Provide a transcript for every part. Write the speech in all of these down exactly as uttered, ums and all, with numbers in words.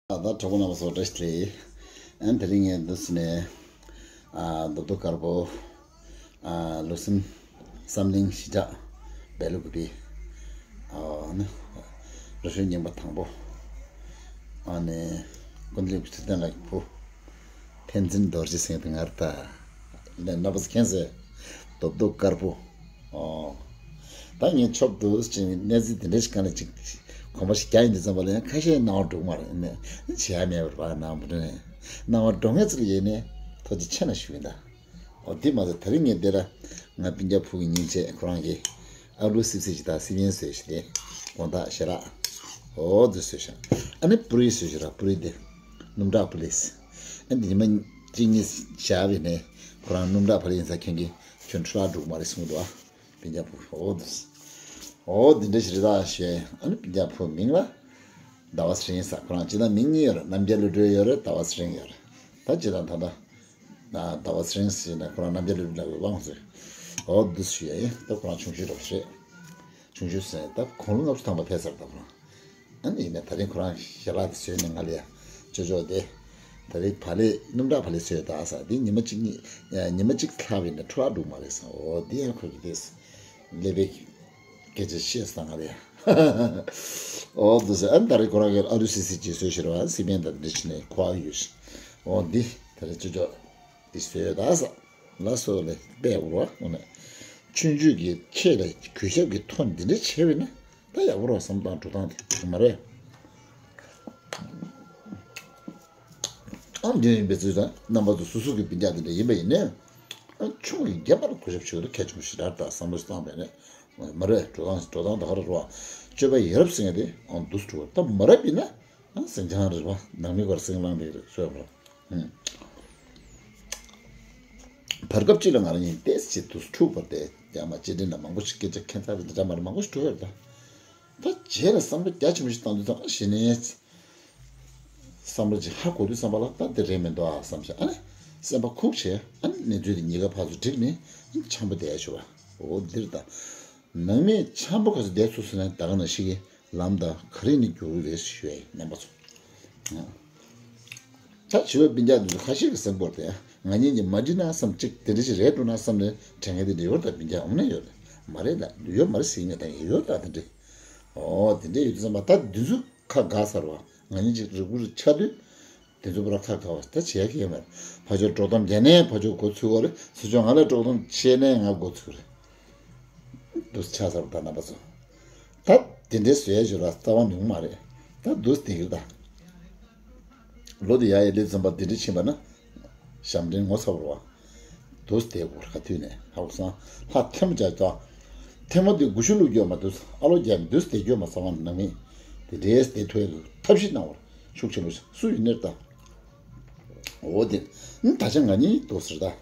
ད་ལྟ་གྲོགས་པོ་རྣམ་པ་ཚོ་བཀྲ་ཤིས་བདེ་ལེགས། ཨ་ནི་དེ་རིང་ངས་འདུག་སེ་ནས་ཨ་རྡོ་རྡོ་དཀར་པོ། ཨ་ལོ་གསུམ་བསམ་གླིང་གཞིས་ཆགས་སྦེལ་ཀོབ་པི། ཨ་ནི་རུ་ཤོད་རྙིང་པ་དང་པོ། ཨ་ནི་ཀུན་ལེགས་ཚེ་བརྟན་ལགས་ཀྱི་བུ། ཕན་ཚུན་རྡོ་རྗེ་ཟེར་དེ་ངར་ད་ལས་རྣམ་པ་ཚོ་མཁྱེན་ཟེར། རྡོ་རྡོ་དཀར་པོ། ཨོ། ད་ངས་ཆོབ་ཏུ་ཅིག་གནས་ཚུལ་དེ་འདྲ་ཞིག་གང་ལ་ཅིག་གོམ་པ་ཞིག་རྒྱག་ཡིན་དུས་ཙམ་པ་ལ་ཡང་ཁ་ཤས་སྣང་བ་འགྲོ་གི་མ་རེད། ནས་བྱེད་ཡ་མེད་པར་བ་སྣང་བ་འགྲོ་ནས་སྣང་བ་འགྲོ་ངེས་ཚུལ་ཡིན་ནས་ཐུགས་རྗེ་ཆེ་ན་ཞུ་ཡིན་ད། ཨོ་དེ་མ་ཟད་དེ་རིང་ངས་འདི་ལ་ང་སྤུན་ཀྱག་ཕུ་གི་སྙིང་རྗེ་ཁོ་རང་གིས་ཨ་ལུ་སིབ་སིབ་ཅིག་དང་སིབ་ཡན་བཟོས་ཤིག་དེ་དགོང་དག་ཞེ་དྲག་ཨོ་དེ་བཟོས་ཤག་ཨ་ནི་པུ་རི་བཟོས་ཤག་ར་པུ་རི་དེ་སྣུམ་དྲག་པུ་ལིས། ཨ་འདི་ཉི་མ་གཅིག་གཉིས་བཞག་པས་ནས་ཁོ་རང་སྣུམ་དྲག་པུ་ལིས་ཡིན་ས་ཁྱོད་ཀྱིས་ཁྱོད་འཕྲོ་བརླག་འགྲོ་གི་མ་རེད་གསུངས་འདུག་ཨ། སྤུན་ཀྱག་ཕུ་ཨོ་དེ། ཨོ་འདི་འདྲ་ཞིག་རེད་ད་ཞེས་ཨ་ནི་སྤུན་ཀྱག་ཕུ་མིང་ལ་ཟླ་བ་ཚེ་རིང་ཟེར། ཁོ་རང་སྤྱིར་བཏང་མིང་གཉིས་ཡོད་རེད། རྣམ་རྒྱལ་གླིང་སྒྲོལ་ཡོད་རེད། ཟླ་བ་ཚེ་རིང་ཡོད་རེད། ད་སྤྱིར་བཏང་ད་ལྟ་ཟླ་བ་ཚེ་རིང་ཟེར་ནས་ཁོ་རང་རྣམ་རྒྱལ་གླིང་སྒྲོལ་ལ་དབང་ཟེར། ཨོ་འདི་ཞུ་ཡ་ཡིན། ད་ཁོ་རང་ཆུང་ཤོས་རོགས་རེད། ཆུང་ཤོས་ཟེར་ནས་ད་དགུང་ལོ་ལྔ་བཅུ་ཐམ་པ་ཕེབས་ཚར་ད་ཁོ་རང་། ཨ་ནི་ཡིན་ནའི་ད་རིང་ཁོ་རང་ཞལ་ལག་དེ་བཟོས་ནས་ང་ལ་ཡ་ཅོ་ཅོ་དེ། ད་རིང་བག་ལེབ་སྣུམ་དྲག་བག་ལེབ་བཟོས་ད་ཟེར། འདི་ཉི་མ་གཅིག་གཉིས་ཉི་མ་གཅིག་ལྷག་པ་ཡིན་ན་འཕྲོ་བརླག་འགྲོ་གི་མ་རེད་ཟེར། ཨོ་འདི་ཡང་ཁོ་གི་དེ་ཀླད་པའི་སྐད་ཆ་བཤད་སོང་ང་ལ་ཡ། ཨོ་འདི་ཟེར། ཨ་ནི་ད་རིང་ཁོ་རང་གི་ཨ་ལུ་སིབ་སིབ་ཅིག་བཟོས་ཤག་ར་བ། སིབ་ཡན་དང་འདི་བྱས་ནས་ཁོ་ཨ་ཡོད་ཤག་ཨོ་འདི་ད་རིང་ཅོ་ཅོ་འདི་བཟོས་ད་ཟེར། ལ་སོགས་ལ་དཔེ་འོ་ར་འོ་ན། ཆུང་ཆུང་གི་ཁྱེད་ལ་གུས་ཞབས་ཀྱི་ཐོག་འདི་འདྲ་བྱས་པས་ན་ད་ཡག་པོ་རེད་བསམ་སྟངས་འགྲོ་སྟངས་དེ་མ་རེད། ཨང་འདི་ཡིན་པའི་ཚུལ་དང་རྣམ་པ་ཚོ་སོ་སོ་གི་སྤུན་ཀྱག་འདི་འདྲ་ཡིན་པ་ཡིན་ནའི། ཨང་ཆུང་གི་རྒན་པར་གུས་ཞབས་བྱེད་ཀྱི་གལ་ཆེན་པོ་ཞིག་རེད་ད་བསམ་བློ་བཏང་བས་ནས་མ་རེད། འགྲོ་སྟངས་འགྲོ་སྟངས་ད་ག་རེ་རེད་བ། སྤྱོད་པ་ཡ་རབས་ཟེར་མཁན་དེ་ཨང་འདུག་སེ་འགྲོ་བ་ད་མ་རབས་ཡིན་ན། ཨ་ཟིང་ཆ་རེད་བ། ནང་མི་བར་སེང་ལངས་ལེགས་རེད་ཤོད་བ། ཧུམ། བར་སྐབས་གཅིག་ལ་ང་རང་ཉིད་ཏོག་ཙམ་དུས་འཁྲུག་པ་དེ་ཡང་མ་བཅད་འདྲེ་ན་མང་པོ་ཞིག་སྐད་ཆ་ཁྱད་མཚར་བའི་འདྲ་མ་རེད་མང་པོ་ཞིག་འཁྲུག་ཡོད་རེད་ད། ད་རྗེས་ལ་བསམ་བློ་རྒྱ་ཆེན་པོ་ཞིག་བཏང་དུས་ཙམ་ཨ་ཞེ་ནས། བསམ་བློ་ཅིག་ཧ་གོ་དུས་བསམ་པ་ལ་ད་དེ་རེད་མི་འདུག་ཨ་བསམ་ཞིག་ཨ་ནི་སེམས་པ་ཁུག་བྱས་ཨ་ནི་གནས་ཚུལ་དེ་ཉེན་ཁ་ཕར་ཚུར་བསྒྲིགས་ནས་འཆམ་པོ་བསྡད་ཤོག་བ། འོ་འདིར་ད། ནང་མི་འཆམ་པོ་ག་ཚོད་བསྡད་ཚུགས་ཟེར་ན་ད་ག་ནང་བཞིན་གྱི་ལམ་དང་ག་རེ་ནས་རྒྱུག་གི་རེད་ཞུ་ཡ་ཡིན་རྣམ་པ་ཚོ། ད་བྱིས་པ་སྤུན་ཀྱག་འདི་ཚོ་ཁ་ཤས་ཀྱི་སེམས་ཁོར་དེ་ང་གཉིས་ཀྱིས་མ་འགྲིག་ན་བསམ་གཅིག་དེ་འདྲ་ཞིག་རེད་འགྲོ་ན་བསམ་ནས་དྲན་མཁན་དེ་འདྲ་ཡོད་རེད་ད། སྤུན་ཀྱག་འོང་ན་ཡོད་རེད་མ་རེད་ད་ཡོད་མ་རེད་ཟེར་ངེས་ད་ཡོད་ད་དེ་འདྲ། ཨོ་དེ་འདྲ་ཡོད་དུས་ཙམ་པ་ད་འདི་ཚོ་ཁ་དགའ་ཚར་བ་ང་གཉིས་ཀྱི་རིག་པ་རུ་ཆགས་དུས། དེ་ཚོ་པུ་ར་ཁ་ཁ་བ་ད་བྱེད་ཡ་གི་ཡོད་མ་རེད། ཕ་ཆོས་འགྲོ་སྟངས་རྒྱ་ནས་ཕ་ཆོས་འགོ་ཚུགས་པ་རེད། སུ་ཆོས་ང་ལ་འགྲོ་སྟངས་བྱས་ནས་ང་འགོ་ཚུགས་རེད། འདུག་ཆ་ཚར་ད་རྣམ་པ་ཚོ། ད་དེ་འདྲའི་བཟོས་ཡ་ཞོར་ལ་རྩ་བ་ཉུང་མ་རེད། ད་འདུག་དེ་ཡོད་ད། ལོ་དེ་ཡ་ཡི་ལེ་ཚན་པ་དེ་འདྲ་ཕྱིན་པ་ན། ཞབས་འདྲེན་ངོ་ཚ་བོར་བ། དུས་དེ་བོར་ཁ་དུས་ནས་ཧ་གོ་སང་ལྷ་ཐལ་མོ་བྱ་ཀྱོག་ཐལ་མོ་དེ་དགུ་ཤུ་བླུགས་རྒྱུ་མ་དུས་ཨ་ལོ་རྒྱ་མི་དུས་དེ་རྒྱུ་མ་ཚ་བ་ནང་མི། དེ་འདྲས་དེ་ཐོས་ཐབས་ཤེས་གནང་བར་ཤུགས་ཆེན་པོ་སུ་ཡིན་ནར་ད། འོ་དེ་ད་ཆ་ང་གཉིས་དུས་ཟེར་ད།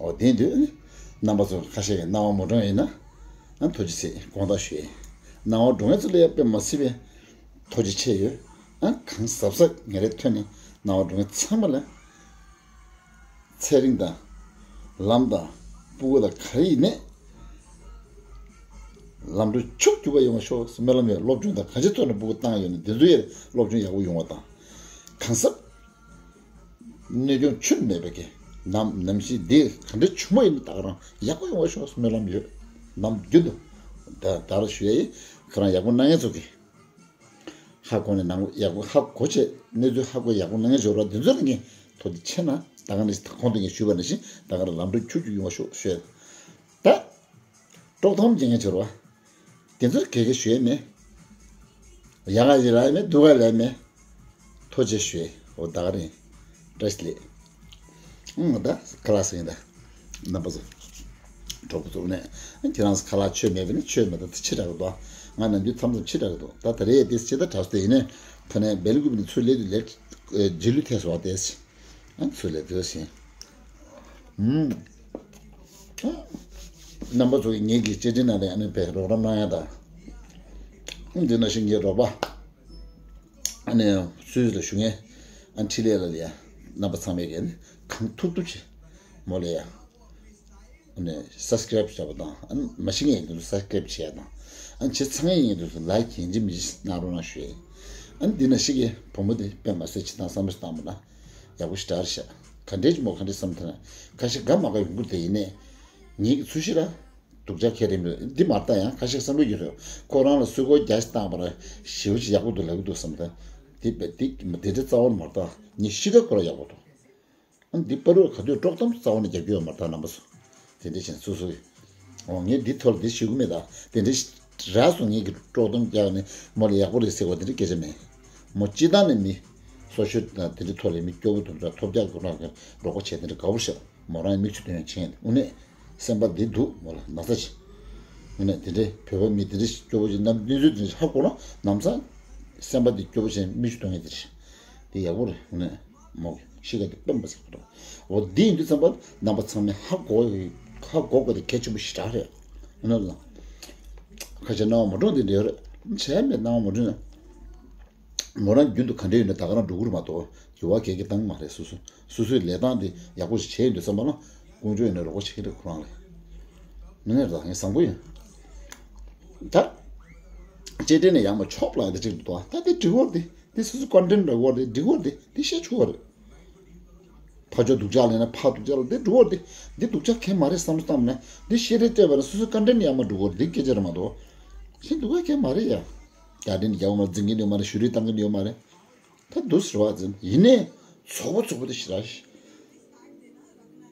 འོ་དེ་དུས་རྣམ་པ་ཚོ་ཁ་ཤས་ཀྱི་སྣང་བ་མ་འགྲོ་ཡིན་ན། ཨ་ཐུགས་རྗེ་ཆེ་དགོངས་དག་ཞུ་ཡིན། སྣང་བ་འགྲོ་ངེས་ཚོ་ལ་ཡ་དཔེ་མ་སྲིད་པའི་ཐུགས་རྗེ་ཆེ་ཡོད། ཨ་གང་གཟབ་གཟབ་ངེས་རེ་ཐོན་ནས་སྣང་བ་འགྲོ་ངེས་ཚང་མ་ལ། ཚེ་རིང་དང་། ལམ་དང་། སྤུ་གུ་དང་ག་རེ་ཡིན་ནས། ལམ་འགྲོ་ཕྱུག་གྱུར་པ་ཡོང་བ་ཤོག་སྨོན་ལམ་ཡོད། སློབ་སྦྱོང་དང་གང་ཅི་ཐོག་ནས་སྤུ་གུ་བཏང་ཡོད་ན་དེ་ཚོ་ཡར་སློབ་སྦྱོང་ཡག་པོ་ཡོང་བ་དང་། གང་ཟབ། གནོད་སྐྱོན་ཆུན་མེད་པའི་གི་ནམ་ནམ་ཞིག་འདི་ག་འདྲ་བྱུང་བ་ཡིན་ན་ད་ག་རང་ཡག་པོ་ཡོང་བ་ཤོག་སྨོན་ལམ་ཡོད། ནམ་རྒྱུན་དུ་ད་ད་ར་ཞུ་ཡ་ཡིན། ཁོ་རང་ཡག་པོ་གནང་མཁན་ཚོ་གི་ཧ་གོ་ནས་ནང་ཡག་པོ་ཧ་གོ་བྱས་གནས་ཚུལ་ཧ་གོ་ཡག་པོ་གནང་མཁན་ཞོར་བ་འདི་ཚོ་ལ་ངས་ཐུགས་རྗེ་ཆེ་གནང་། ད་ག་ནས་གོང་དུ་ངས་ཞུས་པ་ནང་བཞིན་ད་ག་རང་ལམ་འགྲོ་ཁྱུག་ཁྱུག་ཡོང་བ་ཤོག་ཞུས། ད་དཀྲོག་གཏམ་རྒྱག་མཁན་ཞོར་བ་དེ་ཚོར་ག་གེ་ཞུ་ཡས་མེད། ཡག་ག་ཞིག་ལབ་ཡས་མེད། སྡུག་ག་ལབ་ཡས་མེད། ཐུགས་རྗེ་ཆེ་ཞུ། འོ་ད་ག་རེད། བཀྲ་ཤིས་བདེ་ལེགས། ཨང་ད་ཁ་ལག་ཟིན་ད། རྣམ་པ་ཚོ། གྲོགས་པོ་ཚོ་ནས་ཁྱེད་རང་ཚོ་ཁ་ལག་མཆོད་མེད་པ་ནི་མཆོད་མེད་ད་ཕྱི་དྲག་གི་འདུག་ང་ནམ་རྒྱུན་མཚམས་མཚམས་ཕྱི་དྲག་གི་འདུག་ད་ད་རེས་དེ་ཕྱི་ད་དྲག་སྟེ་ཡིན་ནས་ཕ་ནས་སྦེལ་ཀོབ་ནས་ཚུར་སླེབས་དུས་ལས་རྗེས་ལུས་ཐེབས་སོང་བ་དེ། ཨ་ཚུར་སླེབས་དུས་ཟིན། ཨུམ། རྣམ་པ་ཚོ་ངེད་ཀྱི་བཅར་འདྲི་ནང་ལ་ཨ་ནི་བས་རོགས་རམ་གནང་ཡ་དང་། འདི་ནང་བཞིན་ངའི་རོགས་པ། ཨ་ནི་སུད་སི་ལ་བཞུགས་མཁན་ཨ་འཕྲིན་ལས་ལ་ལ་ཡ་རྣམ་པ་ཚང་མས་ཀྱི་ཨ་ནི་གང་ཐུབ་ཐུབ་བྱེད། མོ་ལ་ཡ། ཨ་ནི་སབ་སི་ཀེ་རེབ་བྱས་པ་དང་ཨ་ནི་མ་ཤེས་མཁན་ཡིན་དུས་སུ་སབ་སི་ཀེ་རེབ་བྱས་ཡ་དང་། ཨ་ནི་བྱེད་ཚར་མཁན་ཡིན་དུས་སུ་ལའིཀ་ཡིན་གཅིག་མིན་གཅིག་གནང་རོགས་གནང་ཞུ་ཡ་ཡིན། ཨ་ནི་འདི་ན་ཞིག་གི་བུ་མོ་དེ་དཔེ་མ་སྲིད་ཅི་དང་བསམ་བློ་བཏང་བ་ན་ཡག་པོ་ཞེ་དྲག་རེད་ཤག་ག་འདྲས་ཀྱི་མོ་ག་འདྲས་བསམ་ཐལ་ན་ཁ་ཤས་དགའ་མ་དགའ་ཡོང་གི་རེད། དེ་ཡིན་ནས་ངེད་ཀྱི་ཚུལ་ཤེས་ར་སྡུག་ཅག་ཁྱེད་རེད་མི་འདི་མ་ལྟ་ཡང་ཁ་ཤས་བསམ་བློ་ཡོད་རེད། ཁོ་རང་ལ་སུས་ཁོ་རྒྱ་ཞིག་བཏང་བ་ར་ཞེ་པོ་ཅིག་ཡག་པོ་འདུག་ལབ་གི་འདུག་བསམ་ཐལ། དེ་དཔེ་དེ་དེ་འདྲས་རྩ་བ་ནས་མ་ལྟ། ངས་ཤི་ཁ་ཁོ་ར་ཡག་པོ་འདུག་ཨ་འདི་པ་རུ་ག་དུས་དཀྲོག་གཏམ་རྩ་བ་ནས་རྒྱབ་ཀྱི་ཡོད་མ་རེད་ད་རྣམ་པ་ཚོ། དེ་འདྲ་བྱས་སོ་སོ་ཡིས། འོ་ངས་འདི་ཐོག་ལ་འདི་ཞུ་གི་མེད་ད། དེ་འདྲ་རག་སོང་ངས་ཀྱི་དཀྲོག་གཏམ་རྒྱག་ནས་མོ་ལ་ཡག་པོ་རེད་ཟེར་བ་དེ་འདྲ་སྐད་ཆ་མེད། མོ་སྤྱི་བཏང་ནས་མི་སོ་ཤོད་དང་དེ་འདྲ་ཐོག་ལ་མི་སྐྱོ་པོ་དུ་འདྲ་ཐོབ་རྒྱག་དགོས་ན་རོགས་པ་བྱས་དེ་འདྲ་དགའ་པོ་ཤག་མོ་རང་མིག་ཆུ་དོན་ཡང་ཆེན་དངོས་གནས་སེམས་པ་འདི་འདུག་མོ་ལ་ན་ཚ་ཆེ། དངོས་གནས་དེ་འདྲའི་བོད་པ་མི་དེ་འདྲ་སྐྱོ་པོ་ཅིག་རྣམ་གནས་ཚུལ་དེ་འདྲ་ཧ་གོ་ན་ནམ་སང་སེམས་པ་འདི་སྐྱོ་པོ་ཅན་མིག་ཆུ་གཏོང་ཡས་དེ་རེད། དེ་ཡག་པོ་རེད་དངོས་གནས། མོ་གི་ཤི་ཁ་དེ་དཔེ་མ་སྲིད་པ་འདུག་འོ་འདི་ཡིན་དུས་ཙམ་པ་རྣམ་པ་ཚང་མས་ཧ་གོ་ཧ་གོ་དགོས་དེ་གལ་ཆེན་པོ་ཞེ་དྲག་རེད། ཨ་ནི་ལ་ཁ་ཆེ་སྣང་བ་མ་འགྲོ་འདི་འདྲ་ཡོད་རེད། བྱས་མེད་སྣང་བ་མ་འགྲོ་ན། མོ་རང་རྒྱུན་དུ་ག་འདྲ་ཡོད་ན་ད་ག་རང་འགྲོ་གི་རེད་མ་གཏོགས་འགྱུར་བ་གལ་གི་བཏང་མ་རེད། སོ་སོ་སོ་སོའི་ལས་སྟངས་དེ་ཡག་པོ་ཞིག་བྱས་ཡོད་འདུག་བསམ་པ་ན་དཀོན་མཆོག་ཡིན་ན་རོགས་པ་བྱེད་ཀྱི་རེད་ཁོ་རང་ལ། མི་ངན་རེད་ད་ངས་བཟང་པོ་ཡིན། ད། ཅེ་ཏན་ནས་ཡང་མ་ཆོག་ལ་འདི་གཅིག་འདུག་ད་དེ་འབྲི་བོར་དེ་དེ་སོ་སོ་ཀོན་ཊེན་འདྲ་བོར་དེ་འབྲི་བོར་དེ་དེ་བཤད་ཆོག་པ་རེད། ཕ་ཕྱོགས་སྡུག་ཅག་ལ་ཡིན་ན་ཕ་སྡུག་ཅག་ལ་དེ་འབྲི་བོར་དེ་དེ་སྡུག་ཅག་ཁྱད་མ་རེད་བསམ་བློ་བཏང་ན་དེ་ཤེས་རེ་སྤྲད་པ་ན་སོ་སོ་ཀོན་ཊེན་ཡང་མ་འབྲི་བོར་དེ་སྐད་ཆ་རེད་མ་གཏོགས། ཤེས་སྡུག་པ་ཁྱད་མ་རེད་ཡ། རྒྱ་ཏན་རྒྱ་བོ་མ་འཛིན་གྱི་ཡོད་མ་རེད། ཞུ་རེས་བཏང་གི་ཡོད་མ་རེད། ད་འདུག་ཟེར་བ་ཙམ་ཡིན་ནའི་ཚོགས་པ་ཚོགས་པ་དེ་ཞེ་དྲག་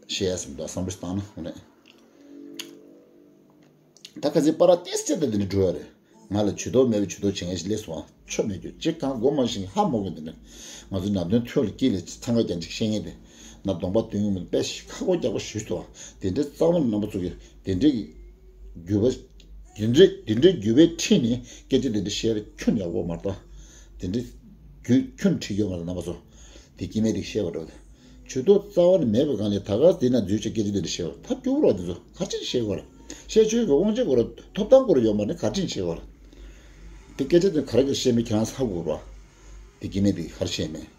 བཤད་ཡ་ཟེར་འདུག་བསམ་བློ་བཏང་ན་འོ་ནས། ད་ཁ་སང་པ་ར་ཏིས་ཅེ་ད་འདི་འདྲ་འགྲོ་ཡ་རེད། ང་ལ་ཇུས་གཏོགས་མེད་པའི་ཇུས་གཏོགས་བྱེད་མཁན་ཞིག་སླེབས་སོང་ང་། ཆོ་མེད་རྒྱུ་ཅིག་གང་མགོ་མ་ཤིང་ཧ་མོ་གི་འདི་འདྲ། ང་ཚོ་ནམ་རྒྱུན་ཐོས་ལ་སྐྱིད་ལ་ཚང་ཁ་རྒྱ་འཇིགས་བཤད་མཁན་དེ། ན་གདོང་པ་སྟོན་གི་མི་དཔེ་ཞིག་ཁ་སྒོ་རྒྱག་པ་ཞུས་ཐུབ་བ། དེ་འདྲའི་རྩ་བ་ནས་རྣམ་པ་ཚོ་གི་དེ་འདྲའི་རྒྱུ་བ། དེ་འདྲའི་དེ་འདྲའི་རྒྱུ་བའི་ཁྲིད་ནས་སྐད་ཆ་དེ་འདྲ་བཤད་རེ་ཁྱོན་ཡག་པོ་མ་རེད་ད། དེ་འདྲའི་རྒྱུ་ཁྱོན་ཁྲིད་ཡོད་མ་རེད་རྣམ་པ་ཚོ། དེ་སྐྱེ་དམན་དེ་བཤད་པ་འགྲོ་དེ། ཇུས་གཏོགས་རྩ་བ་ནས་མེད་པའི་སྒང་ལས་ད་ག་དེ་ན་འཛུལ་བྱས་སྐད་ཆ་དེ་འདྲ་བཤད་པ་ཐབས་སྐྱོ་བོ་ར་དེ་ཚོ་ག་ཅིག་བཤད་དགོས་ར། བཤད་ཆོས་ཀྱི་དབང་ཆ་དགོས་ར་ཐོབ་ཐང་དགོས་ར་ཡོད་མ་རེད་ག་ཅིག་བཤད་དགོས་ར། དེ་སྐད་ཆ་དེ་ག་རེ་ག་བཤད་མེད་ཁྱེད་རང་ཚ་དགོས་ར། དེ་སྐྱེ་དམན་དེ་ག་རེ་བཤད་མེད།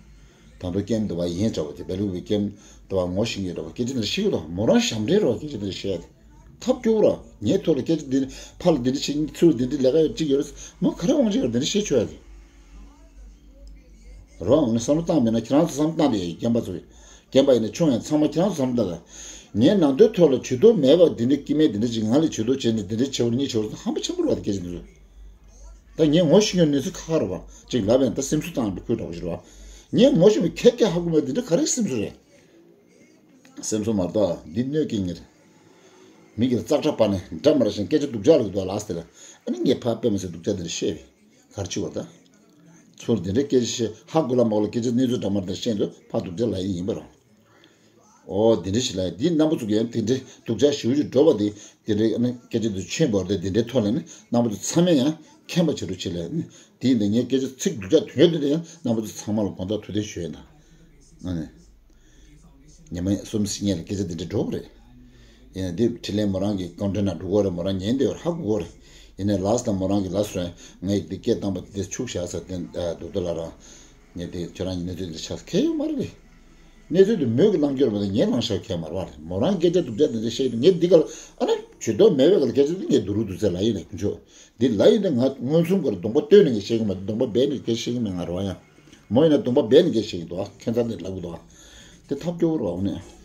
ད་དུང་ཀེམ་དུ་བ་ཡིན་འདྲ་བོ་དེ་བེ་ལུ་བི་ཀེམ་དུ་བ་ངོ་ཤེས་ཀྱི་འདྲ་བོ་སྐད་ཆ་དེ་འདྲ་བཤད་ཀྱི་འདུག་མོ་རང་ཞབས་འདྲེན་ར་སྐད་ཆ་དེ་འདྲ་བཤད་ཡ་དེ། ཐབས་སྐྱོ་བོ་ར། ངའི་ཐོག་ལ་སྐད་ཆ་འདི་ནི་ཕ་ལ་འདི་འདྲ་བྱེད་ཚུར་འདི་འདྲ་ལས་ཀ་ཡོད་ཅིག་ཡོད་རེད། མོ་ག་རེ་དབང་ཆ་ཡོད་འདི་འདྲ་བཤད་ཆོག་ཡ་གི། རོ་ཨང་ནི་བསམ་བློ་བཏང་མེད་ན་ཁྱེད་རང་ཚོ་བསམ་བློ་བཏང་དེ་རྒན་པ་ཚོ་རྒན་པ་ཡིན་ན་ཆུང་ཡང་ཚང་མ་ཁྱེད་རང་ཚོ་བསམ་བློ་བཏང་དང་། ངའི་ནང་དོན་ཐོག་ལ་ཇུས་གཏོགས་མེད་པ་འདི་འདྲ་སྐྱེ་དམན་འདི་འདྲ་ཅིག་ང་ལ་ཇུས་གཏོགས་བྱས་ནས་འདི་འདྲ་བྱེད་བར་གཉིས་བྱེད་བར་ཧམ་པ་ཆེན་པོ་རེད་བ་དེ་སྐད་ཆ་འདི་ཚོ། ད་ངས་ངོ་ཤེས་མཁན་གནས་ཚུལ་ཁ་ཁ་རེད་བ་ཅིག་ལབ་ཡང་ད་སེམས་གསོ་བཏང་འགྲོ་ཁུལ་འདྲ་བོ་ཞིག་རེད་བ། ངས་ངོ་ཤེས་མཁན་ཁྱེད་ཀྱིས་ཧ་གོ་མེད་འདི་འདྲ་ག་རེ་སེམས་གསོ་རེད། སེམས་གསོ་མ་གཏོགས་འདི་གནོད་སྐྱེལ་ངེས་རེད། མི་གིས་ཙག་སྒྲ་པ་ནས་འདྲ་མ་ར་ཞིང་སྐད་ཆ་སྡུག་ཅག་ལ་གི་འདུག་ལགས་ཟེར། ཨ་ནི་ངས་ཕར་དཔེ་མི་སྲིད་སྡུག་ཅག་འདི་འདྲ་བཤད་པས་ག་རེ་བྱེད་དགོས་ད། ཚུར་འདི་འདྲའི་སྐད་ཆ་བཤད་ཧ་གོ་ལ་མ་གོ་ལ་སྐད་ཆ་གནས་ཚུལ་འདྲ་མ་རེ་འདྲ་བཤད་འདུག་ཕར་སྡུག་ཅག་ལབ་ཡི་ཡིན་པ་རེད། ཨོ་འདི་འདྲ་ཞིག་ལབ་ཡི་འདི་རྣམ་པ་ཚོ་གིས་ཡང་དེ་འདྲའི་སྡུག་ཅག་ཞེ་པོ་ཅིག་འགྲོ་བ་འདི་དེ་འདྲའི་ཨ་ནི་སྐད་ཆ་འདི་ཆེན་པོ་རེད་དེ་འདི་འདྲའི་ཐོག་ལ་ནི་རྣམ་པ་ཚོ་ཚང་མས་ཡང་མཁྱེན་པ་བྱེད་རོགས་བྱེད་ལབ་ནི་དེ་ཡིན་ད་ངས་སྐད་ཆ་ཚིག་སྡུག་ཅག་དོན་ཡོད་དེ་འདྲ་ཡང་རྣམ་པ་ཚོ་ཚང་མ་ལ་དགོངས་དག་ཐུགས་བདེན་ཞུ་ཡིན་ད། ཨ་ནི། ཉི་མ་གསུམ་ཞིག་ཉལ་སྐད་ཆ་འདི་འདྲ་འགྲོ་གི་རེད། ཡིན་ན་འདི་དྲིན་ལན་མོ་རང་གི་ཀོན་ཊེན་ནང་འགྲོ་གི་རེད། མོ་རང་ཉན་འདི་ཡོད་ཧ་གོ་གི་རེད། ཡིན་ནའི་ལགས་དང་མོ་རང་གི་ལགས་སུ་རེད། ངས་འདི་སྐད་བཏང་པ་འདི་ཆུག་བཞག་ས་དེ་རྡོ་རྡོ་ལ་རང་། ངས་འདི་ཁྱོད་རང་གི་གནས་ཚུལ་འདི་ཆགས་ཁེལ་ཡོད་མ་རེད་པས། གནས་ཚུལ་འདི་མོས་ཀྱི་བླང་རྒྱུར་མ་གཏོགས་ངས་བླང་བཞག་ཁེལ་མ་རེད་པ་རེད། མོ་རང་སྐད་ཆ་སྡུག་ཅག་འདི་འདྲ་བཤད་དུས་ངས་འདི་ག་ལ་ཨ་ནི་ཇུས་གཏོགས་མེད་པའི་ག་ལ་སྐད་ཆ་འདི་ངས་སྡུག་རུ་སྡུག་ཚད་ལ་ཡིན་ནས་ཁྱོད་འདི་ལ་ཡིན་ནས་ང་མངོན་སུམ་ག་ལ་གདོང་པ་སྟོན་ནས་ངས་བཤད་གི་མ་གདོང་པ་སྦས་ནས་སྐད་ཆ་བཤད་གི་མེད་ང་རེད་པ་ཡང་། མོ་ཡིན་ན་གདོང་པ་སྦས་ནས་སྐད་ཆ་བཤད་ཀྱི་འདུག་ཨ། ཁྱད་མཚར་ནས་ལབ་ཀྱི་འདུག་ཨ། དེ་ཐབས་སྐྱོ་བོ་རེད་པ་འོ་ནས།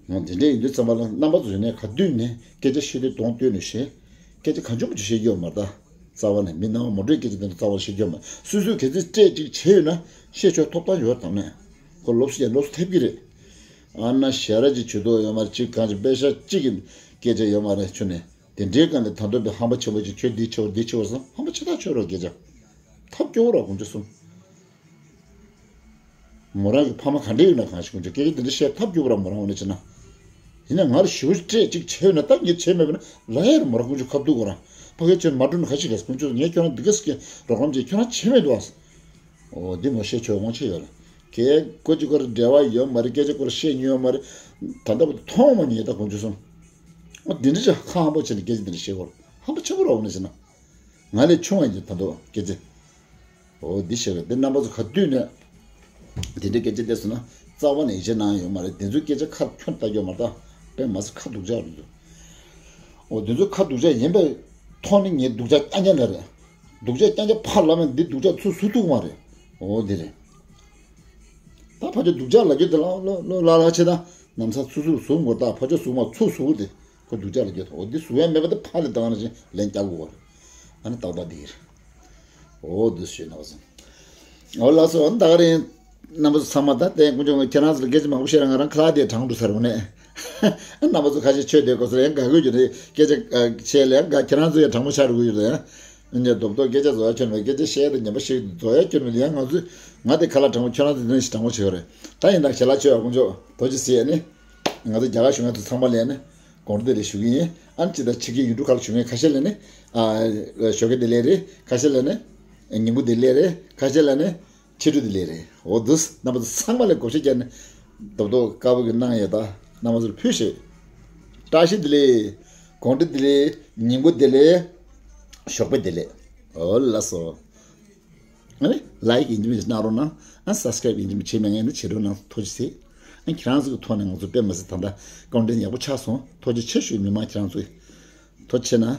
འོ་དེ་འདྲ་ཡིན་དུས་ཙམ་པ་ལ་རྣམ་པ་ཚོ་ཡིན་ནའི་ག་དུས་ནས་སྐད་ཆ་བཤད་དུས་གདོང་སྟོན་ནས་བཤད། སྐད་ཆ་གང་བྱུང་མང་བྱུང་བཤད་ཀྱི་ཡོད་མ་རེད་ད། རྩ་བ་ནས་མི་སྣང་བ་མ་འགྲོའི་སྐད་ཆ་དེ་འདྲ་རྩ་བ་ནས་བཤད་ཀྱི་ཡོད་མ་རེད། སོ་སོས་གལ་སྲིད་སྤྲད་ཅིག་བྱས་ཡོད་ན་བཤད་ཆོག་ཐོབ་ཐང་ཡོད་དམ་ནས། ཁོ་སློབ་གསོ་ཡང་སློབ་གསོ་ཐེབས་ཀྱི་རེད། ཨ་ན་ཞ་ར་ཅིག་ཇུས་གཏོགས་ཡོད་མ་རེད་ཅིག་གང་ཅིག་པེ་ཤ་གཅིག་གི་སྐད་ཆ་ཡོད་མ་རེད་ཁྱོད་ནས། དེ་འདྲའི་སྒང་ནས་ད་དུང་པའི་ཧམ་པ་ཆེན་པོ་ཅིག་ཁྱོད་འདི་ཆེ་བ་འདི་ཆེ་བ་བསམ་ཧམ་པ་ཆེ་ཐག་ཆོད་རོགས་སྐད་ཆ། ཐབས་སྐྱོ་བོ་རོགས་དཀོན་མཆོག་གསུམ། མོ་རང་གི་ཕ་མ་ག་འདྲ་ཡོད་ན་གང་ཞིག་དཀོན་མཆོག་སྐད་ཆ་དེ་འདྲ་བཤད་ཐབས་སྐྱོ་བོ་རོགས་མོ་རང་འོ་ན་བྱས་ན། ཡིན་ན་ང་ལ་ཞེ་པོ་ཅིག་སྤྲད་ཅིག་བྱས་ཡོད་ན་ད་ངས་བྱས་མེད་པ་ན་ལ་ཡ་ར་མོ་རང་དཀོན་མཆོག་ཁ་ཐུག་གོ་རང་ཕ་གིར་ཁྱོད་མ་འགྲོ་ན་ག་ཞིག་གས་དཀོན་མཆོག་ངས་ཁྱོད་རང་འདི་ག་ཟིག་གི་རོགས་རམ་བྱས་ཁྱོད་རང་བྱས་མེད་འདུག་ཨ། འོ་འདི་མོ་བཤད་ཆོག་དབང་ཆ་ཡོད་རེད། གས་ཀོ་ཅི་ཀོ་རེ་འབྲེལ་བ་ཡོད་མ་རེད་སྐད་ཆ་ཀོ་རེ་བཤད་མྱོང་ཡོད་མ་རེད། ད་ལྟ་བར་དུ་མཐོང་མ་མྱོང་ད་དཀོན་མཆོག་གསུམ། འོ་འདི་འདྲ་ཅིག་ཁ་ཧམ་པ་བྱས་ནས་སྐད་ཆ་འདི་འདྲ་བཤད་ཀོ་རེ་ཧམ་པ་ཆེན་པོ་ར་འོ་ན་བྱས་ན། ང་ལས་ཆུང་བ་ཡིན་ད་དུང་སྐད་ཆ། འོ་འདི་བཤད་ཀོ་རེ་འདི་རྣམ་པ་ཚོ་ག་དུས་ནས། འདི་འདྲའི་སྐད་ཆ་བལྟས་སོང་ན་རྩ་བ་ནས་ཡིད་ཆེས་གནང་ཡོད་མ་རེད་འདི་ཚོའི་སྐད་ཆ་ཁ་ཁྱོན་ལྟ་རྒྱུ་མ་རེད་ད། དཔེ་མ་སྲིད་ཁ་སྡུག་ཅག་རེད་འདུག་འོ་འདི་ཚོ་ཁ་སྡུག་ཅག་ཡིན་པའི་ཐོག་ནས་ངས་སྡུག་ཅག་རྐྱང་རྐྱང་ལ་རེད། སྡུག་ཅག་རྐྱང་རྐྱང་ཕར་ལབ་ན་འདི་སྡུག་ཅག་ཚུར་ཟུར་ཐུབ་མ་རེད། འོ་འདི་རེད། ད་ཕར་ཕྱོགས་སྡུག་ཅག་ལབ་རྒྱུ་དེ་ལ་ལོ་ལོ་ལ་ལ་ཆེ་ད་ནམ་ས་ཚུར་ཟུར་ཟུར་མགོ་ད་ཕར་ཕྱོགས་ཟུར་མ་ཚུར་ཟུར་དེ་ཁོ་སྡུག་ཅག་ལབ་རྒྱུ་དེ། འོ་འདི་ཟུར་ཡ་མེད་པ་དེ་ཕར་ལ་བཏང་ན་ཅིག་ལན་བསྐྱར་དགོས་པ་རེད། ཨ་ནི་ཏག་ཏག་འདི་རེད། འོ་འདི་ཞུས་ན་བ་སོང་། འོ་ལགས་སོ། ཨ་ནི་ད་ག་རེད། རྣམ་པ་ཚོ་ཚང་མ་ད་ལྟའི་དཀོན་མཆོག་ཁྱེད་རང་ཚོ་ལ་སྐད་ཆ་མང་པོ་བཤད་ར་ང་རང་ཁ་ལག་དེ་གྲང་འགྲོ་ཚར་འོང་ནས། རྣམ་པ་ཚོ་ཁ་ཤས་ཆོས་དེ་གོ་ཚོད་ཡང་དགའ་དགོས་ཀྱི་རེད། སྐད་ཆ་བཤད་ལ་ཡང་དགའ། ཁྱེད་རང་ཚོ་ཡང་གྲང་མོ་ཆགས་འགྲོ་གི་ཡོད་རེད། ཡང་ཉེ་རྡོབ་རྡོབ་སྐད་ཆ་བཟོ་ཡ་ཁྱོན་མེད། སྐད་ཆ་བཤད་དེ་ཉན་པ་ཞིག་བཟོ་ཡ་ཁྱོན་མེད། ཡང་ང་ཚོས་ང་དེ་ཁ་ལག་གྲང་མོ། ཁྱོད་རང་ཚོ་དེ་ནས་ཞིག་གྲང་མོ་བྱེད་ཡོད་རེད། ད་ཡིན་ད་ཞལ་ལག་མཆོད་ཡ་དཀོན་མཆོག་ཐུགས་རྗེ་གཟིགས་ནས། ང་ཚོ་རྒྱ་གར་གཞུང་ངན་ཚོ་ཚང་མ་ལས་ནས་དགོངས་འགྲེལ་བདེ་ལེགས་ཞུ་གི་ཡིན། ཨ་ནི་ཅི་ད་ཕྱི་རྒྱལ་ཡུལ་གྲུ་ཁག་ལ་བཞུགས་མཁན་ཁ་ཤས་ལ་ནི་ཨ་ཞོགས་ཀས་བདེ་ལེགས་རེད། ཁ་ཤས་ལ་ནི་ཉིན་གུང་བདེ་ལེགས་རེད། ཁ་ཤས་ལ་ནི་ཕྱི་དྲོ་བདེ་ལེགས་རེད། འོ་འདུག་རྣམ་པ་ཚོ་ཚང་མ་ལ་བགོ་བཤའ་བརྒྱབ་ནས་རྡོག་རྡོག་དཀར་པོ་གི་གནང་ཡོད། ད་རྣམ་པ་ཚོར་ཕུལ་ཞིག་བཀྲ་ཤིས་བདེ་ལེགས། དགོངས་འགྲེལ་བདེ་ལེགས། ཉིན་གུང་བདེ་ལེགས། ཞོགས་པ་བདེ་ལེགས། འོ་ལགས་སོ། ཨ་ནི་ལའིཀ་ཡིན་གཅིག་མིན་གཅིག་གནང་རོགས་གནང་། ཨ་སབ་སི་ཀ་རེབ་ཡིན་གཅིག་མིན་གཅིག་བྱེད་མེད་མཁན་ནི་བྱེད་རོགས་གནང་། ཐུགས་རྗེ་ཆེ། ཨ་ཁྱེད་རང་ཚོ་གི་ཐོག་ནས་ང་ཚོ་དཔེ་མི་སྲིད་ད་ལྟ་ཀོན་ཊེན་ཡག་པོ་ཆགས་སོང་། ཐུགས་རྗེ་ཆེ་ཞུ། མི་མང་ཁྱེད་རང་ཚོ་ཐུགས་རྗེ་ཆེ་གནང་།